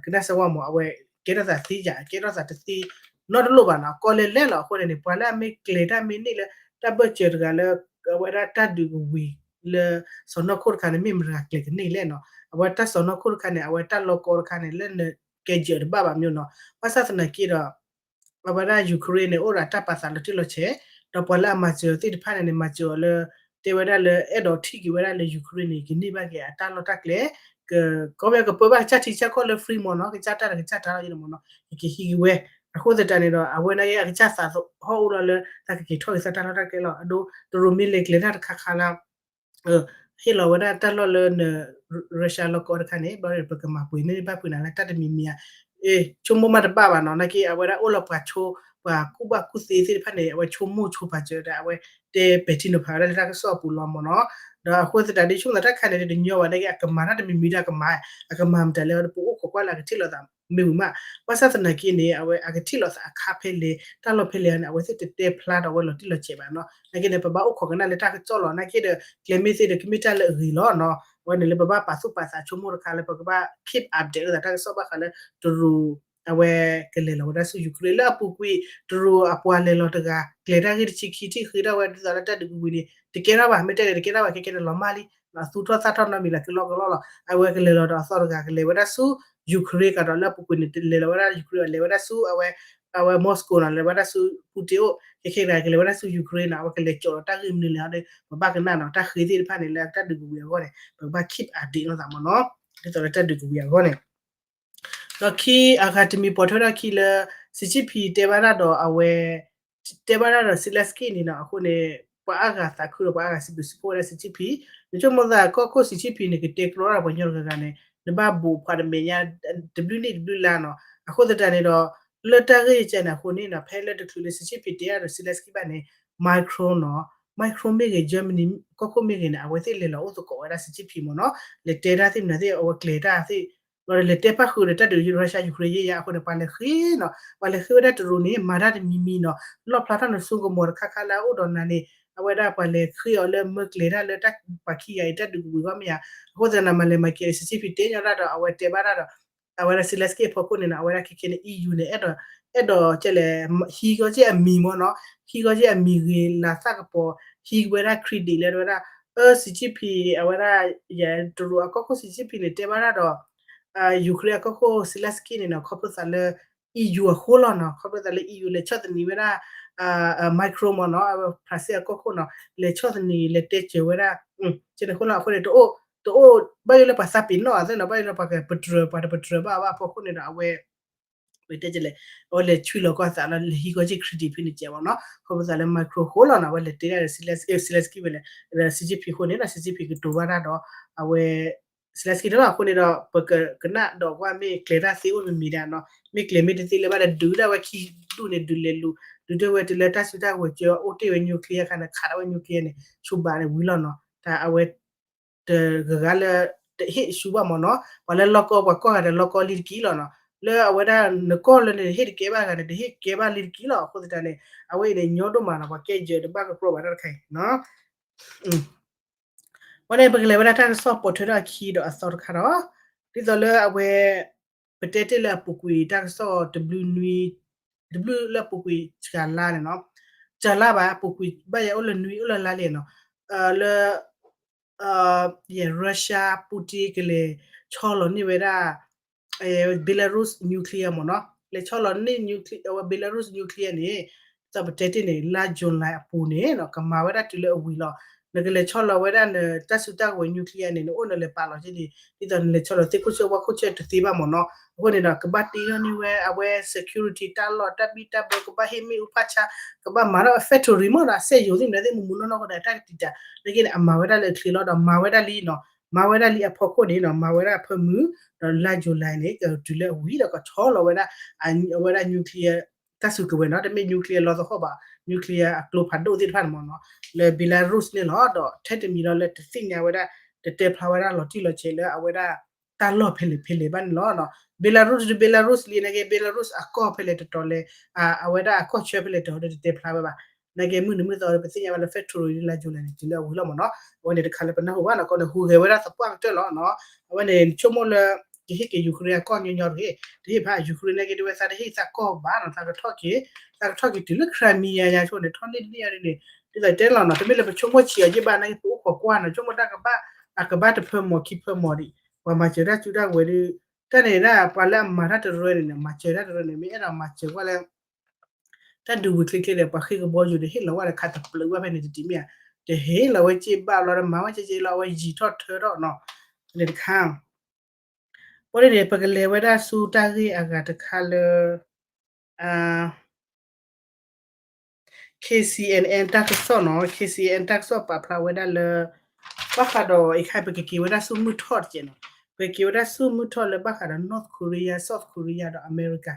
ကနၣ်စၢဝါမး အဝဲကဲထီၣ်သးသ့ယၤ ကဲထီၣ်သးတသ့နီတလိၣ်ဘၣ်နီၤ. ကီၢ်လဲၢ်လဲၢ်လီၤ. အဃိန့ၣ်န့ၣ် ပှၤလၢအမ့ၢ်ကျဲၤတၢ်မ့ၢ်န့ၢ်လၢ တၢ်ဘၢၣ်စၢၤတဂၤလၢ အဝဲဒၣ်တၢ်ဒုးကဝံၤလၢ စီၢ်နီၤခိၣ်တခါန့ၣ် မ့ၢ်မတၤတဂၤကျဲၤကန့ၢ်လဲၣ်နီၤ. အဝဲတၢ်စီၢ်နီၤခိၣ်တခါန့ၣ် အဝဲတၢ်လီၤကီတခါန့ၣ် လၢနကဲယၢၤတဘၣ်ဘၣ်မ့ၢ်နီၤ. ဘၣ်ဆၣ်သနာ်က့ဒီး အဝဲဒၣ် Ukraine န့ၣ် အိၣ်ဒီးတၢ်ပာ်သးလီၤတံၢ်လီၤဆဲး, ဒီးပှၤလၢအမၤစၢၤအီၤသ့ၣ်တဖၣ်န့ၣ်န့ၣ် မၤစၢၤအီၤလၢ တဲဝဲဒၣ်လၢအဲၣ်ဒိးထံၣ်က့ၤဝဲဒၣ်လၢ Ukraine န့ၣ် ကန့ၢ်ဘၣ်က့ၤအတၢ်လီၢ်တၢ်ကျဲ, ကီမ့ၢ်ကပၢဘၣ်ကစၢ်ထံကစၢ်ကီၢ်လၢ free မ့ၢ်နီၤ, ကစၢ်တၢ်ဒီးကစၢ်တၢ်လီၤယဲန့ၣ်မ့ၢ်နီၤ, ယကဟံးက့ၤဝဲ. အဃိသတးန့ၣ်ဒီး အဝဲန့ၣ်က့ အကစၢ်သးဟီၣ်အိၣ်လီၤလၢ သးကက့ၤထီၣ်က့ၤသးတၢ်လီၢ်တၢ်ကျဲလီၤ. အဒိ တရူးမ့ၢ်လဲၤကျဲၤတၢ်တခါခါလၢ ဟ့ၣ်လီၤဝဲဒၣ်တၢ်လီၢ်လၢန Russia လီၢ်ကီတခါန့ၣ် ဘျီပကမၤပှဲၤန့ၢ်ဘၣ်ဖုးနၤလၢတၢ်တမံၤမံၤဧါ. ဆိကမိၣ်မးတဘၣ်ဘၣ်နီၤ, နာ်က့အဝဲဒၣ်အိၣ်လီၤပှၤဆိ ပှၤကူၣ်ဘၣ်ကူၣ်သ့သ့ၣ်တဖၣ်န့ၣ် အဝဲဆိကမိၣ်ဆိပာ်စၢၤဒီး အဝဲတဲပဲာ်ထံနီၤဖးဝဲဒၣ်လၢတၢ်ကစီၣ်အပူၤလီၤမ့ၢ်နီၤ. ဒီးအဃိသတးဒီး ဆိကမိၣ်သးတၢ်ခါန့ၣ် တညီဘၣ်နာ်က့ အကမၤတၢ်တမံၤမံၤဒီးကမၤ, အကမၤမတၤလဲၣ် ပအိၣ်ခိးကွၢ်လၢအကထံၣ်လိာ်သးမ့ၢ်ဝံၤမး. ဘၣ်ဆၣ်သနာ်က့န့ၣ် အဝဲအကထံၣ်လိာ်သးအခါဖဲလဲၣ် တၢ်လီၢ်ဖဲလဲၣ်န့ၣ် အဝဲသ့ၣ်တတဲဖျါဒီးအဝဲလီၤတံၢ်လီၤဆဲးဘၣ်နီၤ. နာ်က့န့ၣ် ပဘၣ်အိၣ်ခိးကနၣ်လၢတၢ်ကစီၣ်လီၤ. နာ်က့ဒီး ကျဲမ့ၢ်သ့ဒီး ကမ့ၢ်တၢ်လၢအဂ့ၤလီၤနီၤ. အဝဲန့ၣ်လၢပဘၣ်ပာ်သူၣ်ပာ်သးဆိကမိၣ်တခါလၢပကဘၣ် keep update လိာ်သးတၢ်ကစီၣ်ဘၣ်ဃးလၢတရူး အဝဲကလဲၤလီၤဝဲဒၣ်ဆူ Ukraine လၢအပူၤကွံာ် တရူးအပှၤလဲၤလီၤတဂၤ ကျဲၤတၢ်ဂ့ၢ်တဆံခံထံၣ်ဃ့ထီၣ်ဝဲဒ်သိးလၢတၢ်ဒုးကဝံၤန့ၣ် တကဲထီၣ်ဘၣ်, မ့ၢ်တဲန့ၣ် တကဲထီၣ်ဘၣ် ခဲကဲန့ၣ်လီၤမၢ်လံ. အသူၣ်ထီၣ်သၣ်ထီၣ်နီတမံၤလၢကလီကလီလီၤ. အဝဲကလဲၤလီၤဒီးအသီတဂၤ ကလဲၤဝဲဒၣ်ဆူ Ukraine ကဒီးလၢအပူၤကွံာ်န့ၣ် လဲၤလီၤဝဲဒၣ် Ukraine လဲၤဝဲဒၣ်ဆူ အဝဲ အဝဲ Moscow နီၤ လဲၤဝဲဒၣ်ဆူ Putin အိၣ်, ခဲခဲတဂၤ ကလဲၤဝဲဒၣ်ဆူ Ukraine နီၤ အဝဲကလဲၤကၠီၣ်ဒီးတၢ်ဂ့ၢ်မနုၤလဲၣ်ဒီး ပဘၣ်ကနၣ်နီၤ တၢ်ဃ့သ့ၣ်တဖၣ်န့ၣ် လၢတၢ်ဒုးကဝံၤအဂီၢ်န့ၣ် ပကဘၣ် keep update လိာ်သးမ့ၢ်နီၤ ဒ်သိးလၢတၢ်ဒုးကဝံၤအဂီၢ်န့ၣ် ဒီးခံအဂၤတမံၤပိာ်ထွဲထီၣ်ခံလၢ Xi Jinping တဲဘၣ်တၢ်ဒီးအဝဲ တဲဘၣ်တၢ်ဒီး Zelensky န့ၣ်နီၤ အဃိန့ၣ် ပှၤအါဂၤသးခုဒီး ပှၤအါဂၤစံးဘျုးစံးဖှိၣ်ဝဲဒၣ် Xi Jinping, နဆိကမိၣ်သးကီၢ်ခိၣ် Xi Jinping န့ၣ် ကတဲကျီတၢ်ဒီးပှၤကညီတဂၤဂၤန့ၣ် နဘၣ်ဘူးဖှးတမဲာ်ညါ တဘျုးနံၣ်တဘျုးလါနီၤ. အဃိသတးန့ၣ်ဒီး လၢတၢ်ဂ့ၢ်ကဲန့ၣ်အဃိန့ၣ်နီၤ ဖဲလၢတချုးလၢ Xi Jinping တဲတၢ်ဒီး Zelensky ဘၣ်န့ၣ် Macron နီၤ Macron မ့ၢ်ဂ့ၤ Germany ကီၢ်ခိၣ်မ့ၢ်ဂ့ၤန့ၣ် အဝဲသ့ၣ်လဲၤလီၤအိၣ်သကိးဝဲဒၣ် Xi Jinping မ့ၢ်နီၤ လဲၤတဲတၢ်သ့ၣ်မနုၤသ့ၣ် အဝဲကျဲၤတၢ်သ့ၣ် ဒီးလဲၤတဲပၣ်ဃုာ်ဒီးတၢ်ဒုး Russia Ukraine ယဲယၤအဃိန့ၣ် ပှၤလဲၤဃ့နီၤ ပှၤလဲၤဃ့ဝဲဒၣ်တရူးန့ၣ် မၤတၢ်တမံၤမံၤနီၤ လီၣ်ဖျါထီၣ်နစုကမီၤတခါခါလၢအအိၣ်ဒီးနၤန့ၣ် အဝဲဒၣ်ပှၤလဲၤဃ့အီၤလၢမၢကျဲၤတၢ်လၢတၢ်ပှၤခံဂၤအံၤတၢ်ဒုးကဝံၤဂီၢ်မ့ၢ်ဧါ. အဃိသတးန့ၣ် မၤလဲၤမၤက့ၤ Xi Jinping တဲညီတၢ်ဒီး အဝဲတဲဘၣ်တၢ်ဒီး အဝဲဒၣ် Zelensky အဖီခိၣ်န့ၣ်နီၤ အဝဲဒၣ်ခဲခဲန့ၣ် E U န့ၣ် အဲၣ်ဒိး အဲၣ်ဒိးကဲလဲၣ် ဟံးဂီၢ်က့ၤအမံၤမ့ၢ်နီၤ ဟံးဂီၢ်က့ၤအမံၤဂ့ၤလၤသၣ်ကပီၤ ဟံးဝဲဒၣ် credit လၢဝဲဒၣ် Xi Jinping အဝဲဒၣ် ယတရူးအကီၢ်ခိၣ် Xi Jinping န့ၣ် တဲဘၣ်တၢ်ဒီး Ukraine အကီၢ်ခိၣ် Zelensky န့ၣ်နီၤ ခီဖျိသးလၢ EU အဃိလီၤနီၤ ခီဖျိသးလၢ EU လဲၤဆီၣ်သနံးဝဲဒၣ် Macron မ့ၢ်နီၤ ဖရၣ်စဲအကီၢ်ခိၣ်နီၤ လဲၤဆီၣ်သနံးလဲၤတဲစၢၤဝဲဒၣ် ကန့ၣ်အဃိလီၤ အဃိန့ၣ် တအိၣ် တအိၣ်ဘၣ်ယိၣ်လၢပှၤသးပ့ၤနီၣ်အသးနီၤ ဘၣ်ယိၣ်လၢပှၤကပတြၢၤ ပှၤတပတြၢၤဘၣ်ဘၣ်အဖီခိၣ်န့ၣ်ဒီး အဝဲ ဝဲတဲကလဲၣ် အဝဲလဲၤဆွံလီၤကီၢ်သးလၢလၢဟံးကီၢ်က့ၤ ခရံာ်တံၢ်ဖုန့ၣ်ကဲမ့ၢ်နီၤ ခီဖျိသးလၢ Macron ဃိလီၤနီၤ အဝဲလဲၤတဲဒၣ်ဒီး Zelensky ဝဲလဲၣ် Xi Jinping ဃိန့ၣ်ဒီး Xi Jinping ကတိၤဘၣ်တၢ်ဒီး အဝဲ Zelensky န့ၣ်လီၤ အဃိန့ၣ်ဒီး ပကကနၣ်ဒီးကွၢ်မ့ၢ်ကျဲၤတၢ်သ့အိၣ်မ့ၢ်မ့ၢ်ဒၣ်နီၤ မ့ၢ်ကျဲၤမ့ၢ်တသ့လၢၤဘၣ်ဒီး ဒုးဒၣ်ဝဲခံဒူၣ်န့ၣ် ဒုးလဲၤလူၤ ဒုးဒၣ်ဝဲတုၤလၢတၢ်စုတၢ်ကဝဲၤကၢအိၣ်တ့ၢ်ဝဲ nuclear ခါန့ၣ် ခးဒၣ်ဝဲ nuclear န့ၣ် ဆိဘးန့ၣ်ဝံၤလီၤနီၤ တၢ်အဝဲ တဂၤဂၤလၢ တဟ့ၣ်ဆူဘၣ်မ့ၢ်နီၤ ပှၤလၢလီၢ်ကီ ပှၤကီၢ်ဂၤဒီးလီၢ်ကီလံတက့ၢ်လီၤနီၤ လၢအဝဲဒၣ်နကီၢ်လၢန့ၣ် ဟ့ၣ်တကဲဘၣ်ဂၤန့ၣ် တဟ့ၣ်ကဲဘၣ်လံတက့ၢ်လီၤ အဃိသတးန့ၣ် အဝဲအံၤန့ၣ် ညီဒိၣ်မးနီၤ ပှၤကဲယၢၤတဘၣ်ကကြီဘၣ်တၢ်တခါအံၤနီၤ ဝဲန့ၣ် ပကလဲၤဝဲဒၣ်တၢ်ကစီၣ်ပိာ်ထွဲထီၣ်အခံဒီးအသီတခါဒီး ဒ်သိးလၢအဝဲ ပတဲတ့ၢ်လၢအပူၤကွံာ်တၢ်ကစီၣ်တဘျုးနွံ တဘျုးလၢအပူၤကွံာ်စှၤလါန့ၣ်နီၤ စှၤလါဘၣ် အပူၤကွံာ်ဘၣ်ယဲအိၣ်လၢနွံအိၣ်လၢလါလဲၣ်နီၤ လၢ Russia Putin ကလဲၤဆီလီၤန့ၢ်ဝဲဒၣ် Belarus nuclear မ့ၢ်နီၤ လဲၤဆီလီၤန့ၢ် Belarus nuclear န့ၣ် ဒ်သိးပတဲတ့ၢ်န့ၣ် လါ July အပူၤန့ၣ်နီၤ ကမၤဝဲဒၣ်တုၤလၢအဝံၤလီၤ နကလဲၤဆီလီၤဝဲဒၣ်နတၢ်စုတၢ်ကဝဲၤ nuclear န့ၣ် နအိၣ်နလဲၤပာ်လီၤက့ၤန့ၣ် ဒ်သိးနလဲၤဆီလီၤသ့ၣ်ခိၣ်ဆၢဝါခိၣ်ဆၢတသ့ဘၣ်မ့ၢ်နီၤ အဃိန့ၣ်ဒီး ကဘၣ်တ့ထီၣ်န့ၢ်ဝဲအဝဲ security တၢ်လီၢ်တၢ်ဘံၣ်တၢ်ဘၢ ကဘၣ်ဟ့ၣ်မ့ၣ်အူဖးဆါ ကဘၣ်မၤထီၣ် factory မ့ၢ်နီၤ စက်ရုံသ့ၣ်မနုၤသ့ၣ်မနုၤနီၢ်နီၢ်ဃိဒီး တၢ်ကတံာ်တာ် နက့န့ၣ် အမၤဝဲဒၣ်လၢအချ့လီၤဒီး မၤဝဲဒၣ်လံနီၤ မၤဝဲဒၣ်လံအဖီခိၣ်န့ၣ်နီၤ မၤဝဲဒၣ်အဖၢမုၢ် ဒီးလါ July န့ၣ် ကတုၤလၢအဝံၤဒီးကဆီလီၤဝဲဒၣ် အဝဲဒၣ် nuclear တၢ်စုကဝဲၤနီၤ တမ့ၢ် nuclear လီသဟီၣ်ဘၣ် nuclear အကျိဖးဒိၣ်သ့ၣ်တဖၣ်န့ၣ်မ့ၢ်နီၤ လၢ Belarus န့ၣ်လီၤ ဒီးထဲတမံၤလီၤလၢတသ့ၣ်ညါဝဲဒၣ် တတဲဖျါဝဲဒၣ်လီၤတံၢ်လီၤဆဲးလၢအဝဲဒၣ် တၢ်လီၢ်ဖဲလဲၣ်ဖဲလဲၣ်ဘၣ်န့ၣ်လီၤ. Belarus ဒီး Belarus လံန့ၣ်က့ Belarus အကီၢ်ဖဲလဲၣ်တတီၤလဲၣ် အဝဲဒၣ်အကီၢ်ဆၢဖဲလဲၣ်တတီၤဒီးတတဲဖျါဝဲဘၣ်. န့ၣ်က့မုၢ်နံၤမုၢ်သီဒီး ပသ့ၣ်ညါဘၣ်လၢ factory လါယူၤလဲၣ်န့ၣ် တုၤလၢအဝံၤလီၤမ့ၢ်နီၤ. အဝဲန့ၣ်တခါလၢပနၢ်ဟူဘၣ်နီၤ ကီန့ၣ် ဟူးဂဲၤဝဲဒၣ်သပှၢ်ကတၢၢ်လီၤနီၤ. အဝဲန့ၣ် ဆိကမိၣ်လၢ ကဟ့ၣ်က့ၤ Ukraine အကီၢ်ညီညီတဂ့ၤ တဟ့ၣ်ဖး Ukraine န့ၣ်က့ တဝဲသးတဟ့ၣ်သးကီၢ်ဘၣ်နီၤ သးကထီၣ်က့ၤ သးကထီၣ်က့ၤတုၤလၢ Crimea ညါဆိန့ၣ် ထီၣ်န့ၢ်တန့ၢ်အီၤဒ်န့ၣ် ဒ်သိးတဲလီၤနီၤ တမ့ၢ်လၢပဆိကမိၣ်ဆံးအီၤယ့ၢ်ဘၣ်န့ၣ် ပအိၣ်ခိးကွၢ်နီၤ ဆိကမိၣ်တၢ်ကဘၣ် အကဘၣ်တဖၢမီၤခံဖၢမီၤဒံး ပှၤမၤစၢၤတၢ်စုတၢ်ကဝဲၤဒီး တၢ်န့ၣ်ဒၣ် ပှၤလၢအမၤတၢ်တရၢန့ၣ် မၤစၢၤတၢ်တရၢန့ၣ် မ့ၢ်အဲၣ်ဒိးမၤစၢၤကွၢ်လၢ တၢ်ဒုးဝံၤချ့ချ့ဒီး ပှၤဃ့ကဘီယူၤဒီး ဟ့ၣ်လီၤဝဲဒီးခးတပျုးဘၣ်ဖဲန့ၣ်တဒံးမ့ၢ်ဧါ. တဟ့ၣ်လီၤဝဲစ့ဘၣ်လီၤဒီး မၤဝဲကဲကဲလီၤ အဝဲယံာ်ထီၣ်ထၢထီၣ်နီၤ. န့ၣ်တခါ ဘၣ်န့ၣ်န့ၣ် ပကလဲၤဝဲဒၣ်ဆူတၢ်ဂ့ၢ်အဂၤတခါလၢ KCNN တၢ်ကစီၣ်နီၤ KCNN တၢ်ကစီၣ်ပာ်ဖျါဝဲဒၣ်လၢ ဘၣ်ဃးဒီးအံၤခါ ပကက့ၤဝဲဒၣ်ဆူမုၢ်ထီၣ်တက့ၢ်နီၤ ပကက့ၤဝဲဒၣ်ဆူမုၢ်ထီၣ်လၢဘၣ်ဃးဒီး North Korea South Korea ဒီးအမဲရကၤ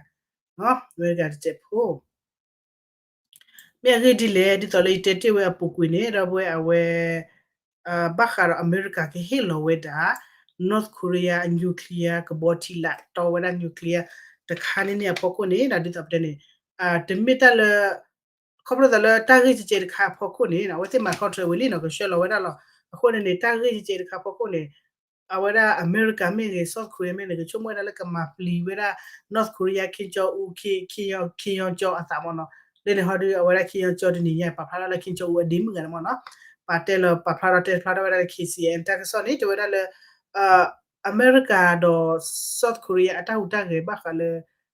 အမဲရကၤတစဲးဖိ မ့ၢ်အဂ့ၢ်ဒ်လဲၣ် ဒ်သိးလၢယတဲတ့ၢ်ဝဲအပူၤကွံာ်န့ၣ် ဒီပုၢ်ဝဲၢ်အဝဲ ဘၣ်ဃးဒီးအမဲရကၤကဟ့ၣ်လီၤဝဲဒၣ် North Korea အ nuclear ကဘီထံလာ် တီဝဲဒၣ် nuclear တခါန့ၣ်န့ၣ်အဖီခိၣ်န့ၣ် ဒ်သိးပတဲန့ၣ် တမ့ၢ်တၢ်လၢ ခီဖျိသးလၢတၢ်ဂ့ၢ်ကဲကဲတခါအဖီခိၣ်န့ၣ် အဝဲသ့ၣ်မၤ contract ဝံၤလံနီၤ ကဆှၢလီၤဝဲဒၣ်လီၤ. အဃိန့ၣ်န့ၣ် တၢ်ဂ့ၢ်ကဲကဲတခါအဖီခိၣ်န့ၣ် အဝဲဒၣ်အမဲရကၤမ့ၢ်ဂ့ၤ South Korea မ့ၢ်ဂ့ၤ ကဆိကမိၣ်ဝဲဒၣ်လၢကမၤပျံၤဝဲဒၣ် North Korea Kim Jong Un Kim Jong Kim Jong အသးမ့ၢ်နီၤ. လၢန့ၣ်ဟီဒီး အဝဲဒၣ် Kim Jong တနံၤညါ ပာ်ဖျါထီၣ်လၢ Kim Jong Un အဒ့မုၣ်ဂၤန့ၣ်မ့ၢ်နီၤ ပာ်တဲလီၤပာ်ဖျါထီၣ်တဲဖျါထီၣ်ဝဲဒၣ်လၢ KCNN တၢ်ကစီၣ်န့ၣ် တဲဝဲဒၣ်လၢ အမဲရကၤဒီး South Korea အတၢ်ဟူးတၢ်ဂဲၤဘၣ်ဃးလၢ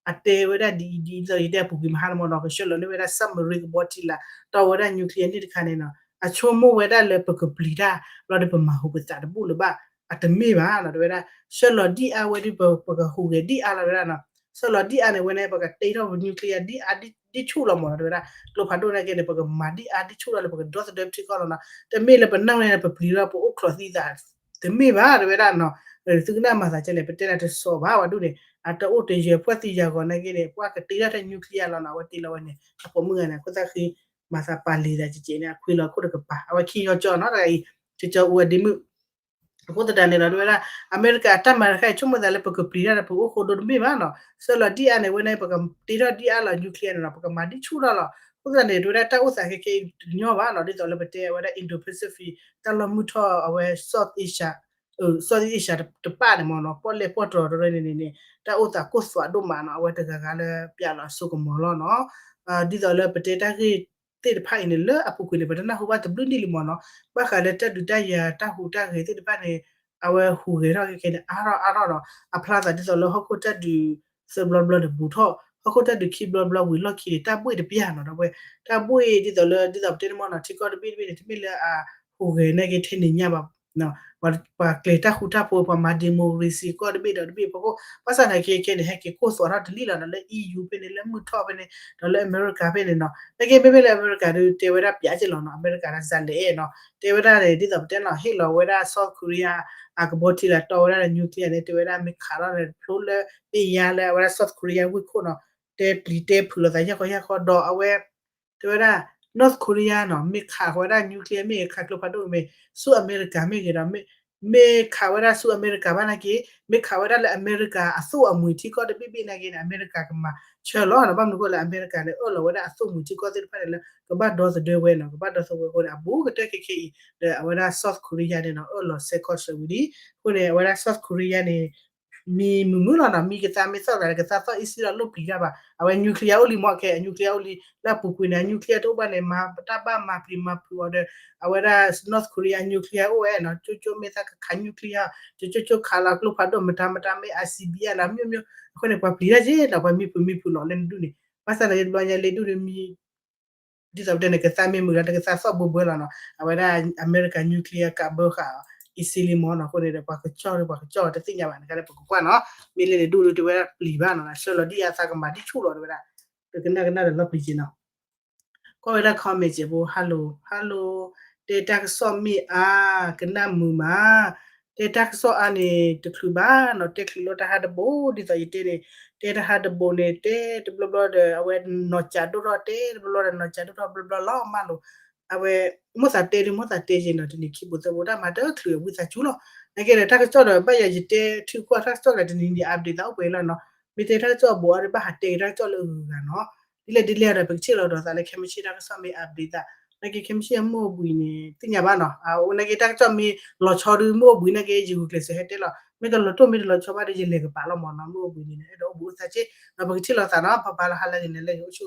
အတဲဝဲဒၣ်ဒ်အံၤဒ်အံၤ ဒ်သိးယတဲအပူၤကွံာ်မဟါန့ၣ်မ့ၢ်နီၤ ကဆှၢလီၤန့ၢ်ဝဲဒၣ် submarine ကဘီထံလာ် တီဝဲဒၣ် nuclear န့ၣ်တခါန့ၣ်နီၤ အဆိကမိၣ်ဝဲဒၣ်လၢပကပျံၤတၢ် လီၤဒီးပမၤဟူးပသးတဘူၣ်လၢၤဘၣ် အတမ့ၢ်ဘၣ်နီၤ တဲဝဲဒၣ် ဆှၢလီၤဒ်အါဝဲဒၣ် ပကဟူးဂဲၤဒ်အါလီၤတဲဝဲဒၣ်နီၤ ဆှၢလီၤဒ်အါန့ၣ် ဝဲန့ၣ် ပကတ့ထီၣ်ပ nuclear ဒ်အါဒ်ဆူၣ်လီၤမ့ၢ်နီၤ တဲဝဲဒၣ် ကျိဖးဒိၣ်န့ၣ်က့န့ၣ် ပကမၤဒ်အါဒ်ဆူၣ်လီၤလၢပကဒီသဒၢပထံကီၢ်လီၤနီၤ တမ့ၢ်လၢပနၢ်ဝဲန့ၣ် ပပျံၤလီၤပအိၣ်ချီးသံသး တမ့ၢ်ဘၣ် တဲဝဲဒၣ်နီၤ သုကနၣ်မၤသးကဲလဲၣ် ပတဲနၤတစီၤဘၣ်ဝဲဒၣ်န့ၣ် အတအိၣ်တယၢၤပှၢ်သံယၤဂီၤန့ၣ်က့န့ၣ် ပှၤကတ့ထီၣ်တၢ် nuclear လီၤနီၤ အဝဲတ့လီၤဝဲန့ၣ် အပိာ်မုၣ်ဂၤန့ၣ် အခိၣ်သၣ်ဃံ မၤသးပာ်လံၤသးကဲကဲန့ၣ် အခွံလီၤခိၣ်တကပၤ အဝဲခံယီၤကၠီနီၤ တဂၤအံၤ ကၠီအူအဒ့မုၣ် အဃိသတးန့ၣ်ဒီး တဲဝဲဒၣ် အမဲရကၤအတၢ်မၤတခါအံၤ ဆိကမိၣ်သးလၢပကပျံၤတၢ်ဒီးပကအိၣ်ဃိဒိတမ့ၢ်ဘၣ်နီၤ ဆှၢလီၤဒ်အါန့ၣ် ဝဲန့ၣ် ပကတ့ထီၣ်ဒ်အါလီၤ nuclear န့ၣ်နီၤ ပကမၤဒ်ဆူၣ်ထီၣ်လီၤ အဃိသတးန့ၣ် တဲဝဲဒၣ်တၢ်အိၣ်သးခဲကဲအံၤတညီဘၣ်နီၤ ဒ်သိးလၢပတဲအဝဲဒၣ် Indo-Pacific တၢ်လီၢ်မုၢ်ထီၣ်အဝဲ South Asia South Asia တပၣ်န့ၣ်မ့ၢ်နီၤ ပီၣ်လဲၣ်ပီၣ်တြီၤတရၢန့ၣ်န့ၣ်န့ၣ် တၢ်အိၣ်သးကိၢ်သွးဒိၣ်မးနီၤ အဝဲတဂၤဂၤလၢပျးလီၤအစိကမီၤလီၤနီၤ ဒ်သိးလၢပတဲတၢ်ဂ့ၢ်သ့ၣ်တဖၣ်အံၤန့ၣ် လၢအပူၤကွံာ်န့ၣ် ပတနၢ်ဟူဘၣ်တဘျုးနံၣ်လံမ့ၢ်နီၤ ဘၣ်ဃးလၢတၢ်ဒုးတၢ်ယၤတၢ်ဟူးတၢ်ဂဲၤသ့ၣ်တဖၣ်န့ၣ် အဝဲဟူးဂဲၤထီၣ်ခဲခဲန့ၣ် အါထီၣ်အါထီၣ်နီၤ. အဖျါသးဒ်သိးလၢဟီၣ်ခိၣ်တၢ်ဒုးသၢဘျီဘျီန့ၣ် ဘူးထီၣ်, ဟီၣ်ခိၣ်တၢ်ဒုးခံဘျီဘျီဝံၤလီၢ်ခံန့ၣ် တၢ်ဘှ့ၣ်တပျၢ်နီၤ ဒီပုၢ်ဝဲၢ်, တၢ်ဘှ့ၣ်ဒ်သိးလၢ ဒ်သိးပတဲန့ၣ်မ့ၢ်နီၤ ထံကီၢ်တဘ့ၣ်တဘ့ၣ်န့ၣ် တမ့ၢ်လၢအဟူးဂဲၤနာ်က့ထဲန့ၣ်ညါဘၣ် ပှၤကျဲၤတၢ်ဃူတၢ်ဖိး ပှၤမၤ democracy ကီၢ်တဘ့ၣ်ဒီးတဘ့ၣ်အဖီခိၣ် ဘၣ်ဆၣ်သနာ်က့ခဲန့ၣ် ဟဲက့ၤကိၢ်သွးထီၣ်တလံၣ်လီၤနီၤ လၢ E U ဖဲန့ၣ် လၢမုၢ်ထီၣ်ဖဲန့ၣ် ဒီးလၢအမဲရကၤဖဲန့ၣ်နီၤ. နာ်က့မ့မ့ၢ်လၢအမဲရကၤဒုးတဲဝဲဒၣ်ပျးက့လီၤနီၤ အမဲရကၤဒၣ်စၤလဲၣ်နီၤ တဲဝဲဒၣ်န့ၣ် ဒ်သိးပတဲနီၤ ဟ့ၣ်လီၤဝဲဒၣ် South Korea အကဘီထံလၢတီဝဲဒၣ်ဒီး nuclear န့ၣ် တဲဝဲဒၣ်မ့ၢ်ခးထီၣ်န့ၣ် ဖျိလၢမ့ၢ်ယါလၢအဝဲဒၣ် South Korea ဝ့ၢ်ခိၣ်နီၤ တဲပျံၤတဲဖုးလိာ်သးယၢ်ခီယၢ်ခီဒီးအဝဲ တဲဝဲဒၣ် North Korea နီၤ မ့ၢ်ခးဝဲဒၣ် nuclear မ့ၢ်ဂ့ၤ ခးကျိဖးဒိၣ်မ့ၢ် ဆူအမဲရကၤမ့ၢ်ဂ့ၤဒီး မ့ၢ်ခးဝဲဒၣ်ဆူအမဲရကၤဘၣ်နာ်က့ မ့ၢ်ခးဝဲဒၣ်လၢအမဲရကၤအသိၣ်အမှံၤထံကီၢ်တဘ့ၣ်ဘ့ၣ်နာ်က့န့ၣ် အမဲရကၤကမၤဆၢလီၤနီၤ. ဘၣ်မနုၤအဃိလဲၣ် အမဲရကၤန့ၣ် အၢၣ်လီၤဝဲဒၣ်အသိၣ်မှံၤထံကီၢ်သ့ၣ်တဖၣ်န့ၣ်လၢ ကဘၣ်ဒီသဒၢဝဲနီၤ ကဘၣ်ဒီသဝီအဃိန့ၣ် အဘူးကတၢၢ်ခဲခဲအံၤ ဒီးအဝဲဒၣ် South Korea န့ၣ်နီၤ အၢၣ်လီၤဆဲးခီၣ်ဆၢဝံၤလံ. အဃိန့ၣ် အဝဲဒၣ် South Korea န့ၣ် မံမုာ်မုာ်လီၤနီၤ မံကသါမ့ၢ်သီၣ်သးဒီး ကသါသီၣ်အံၤစံလီၤလိၣ်ပျံၤတၢ်ဘၣ် အဝဲ nuclear အိၣ်လံမ့ၢ်ခဲ အ nuclear အိၣ်လံ လၢအပူၤကွံာ်န့ၣ် အ nuclear တအိၣ်ဘၣ်န့ၣ် မၤတၢ်ဘၣ်မၤပျံၤမၤဖုးအီၤဒီး အဝဲဒၣ် North Korea nuclear အိၣ်ဝဲနီၤ ကၠိကၠိမ့ၢ်သးကခး nuclear ကၠိကၠိခးလီၤကျိဖးဒိၣ်မတၤမတၤမ့ၢ် I C B M နီၤ မျိုးမျိုး အဃိန့ၣ် ပှၤပျံၤတၢ်က့ဒီး ပှၤမံဖုးမံဖုးလီၤလၢနဒူၣ်န့ၣ် ဘၣ်ဆၣ်သနာ်က့တဘျီညါလၢဒူၣ်န့ၣ်မံ ဒ်သိးပတဲန့ၣ် ကသါမ့ၢ်မုာ်ဒီး တကသါသီၣ်ဘိဘိလီၤနီၤ အဝဲဒၣ်အမဲရကၤ nuclear ကးဘၢဃာ်အီၤ easily မ့ၢ်နီၤ အဃိန့ၣ်ဒီး ပှၤကကၠီၣ်ဒီး ပှၤကကၠီၣ်တသ့ၣ်ညါဘၣ်န့ၣ် ကဒၣ်ပကကွၢ်နီၤ မ့ၢ်လၢန့ၣ်ဒူၣ်ဒူၣ်တဲဝဲဒၣ်ပျံၤဘၣ်နီၤ ဆှၢလီၤဒ်အသးကမၤဒ်ဆူၣ်လီၤတဲဝဲဒၣ် ပကနၣ်ကနၣ်ဒီးလီၤပျံၤက့နီၤ ကွၢ်ဝဲဒၣ် comment စဲးဖိ hello hello တဲတၢ်ကစီၣ်မ့ၢ်အါ ကနၣ်မုာ်မး တဲတၢ်ကစီၣ်အါန့ၣ် တချုးဘၣ်နီၤ တဲချုးလီၤတၢ်ဟးတဘိ ဒ်သိးယတဲန့ၣ် တဲတၢ်ဟးတဘိန့ၣ် တဲတဘျီဘျီဒီး အဝဲနီၢ်ကးဒိၣ်ထီၣ် တဲတဘျီဘျီဒီး နီၢ်ကးဒိၣ်ထီၣ်ဘျီဘျီလီၤမးလိၤ အဝဲ မိၣ်သးတဲဒုး မိၣ်သးတဲက့နီၤ တနံၤခံဘိသၢဘိ တၢ်မၤတချုးအဝံသးစူၤလီၤ နာ်က့ဒီး တၢ်ကစီၣ်ဒီး ဘၣ်ယၤယတဲထုကွၢ် တၢ်ကစီၣ်လၢတနံၤန့ၣ် update သးအိၣ်ပှဲၤလီၤနီၤ မ့ၢ်တဲတၢ်ကစီၣ်အဘူးအီဒီး ဘၣ်ဟးတဲက့ၤတၢ်ကစီၣ်လၢအဂုၤအဂၤနီၤ ဒ်လဲၣ်ဒ်လဲၣ်ဒီး ပကထံၣ်လီၤဒီးသးလၢ ခဲမုၢ်ဆ့ၣ်တၢ်ကစီၣ်မ့ၢ် update သး နာ်က့ခဲမုၢ်ဆ့ၣ်မုၢ်အိၣ်ဘှံးန့ၣ် သ့ၣ်ညါဘၣ်နီၤ အနာ်က့တၢ်ကစီၣ်မ့ၢ်လီၤဆီဒုး မုၢ်အိၣ်ဘှံးနာ်က့ ယဂုာ်ကျဲးစၢးဟဲတဲလီၤ မ့ၢ်တလီၤတိၢ်မ့ၢ်တလီၤဆီဘၣ်ဒီး ယလဲၤကပၤလီၤမးနီၤ မုၢ်အိၣ်ဘှံးန့ၣ် အဲၣ်ဒိးအိၣ်ဘှံးအိၣ်သးက့ ဒီးပကထံၣ်လီၤသးနီၤ ပဘါလီၤဟါလၢဂ့ၤန့ၣ်လၢဂ့ၤ အိၣ်ဆူ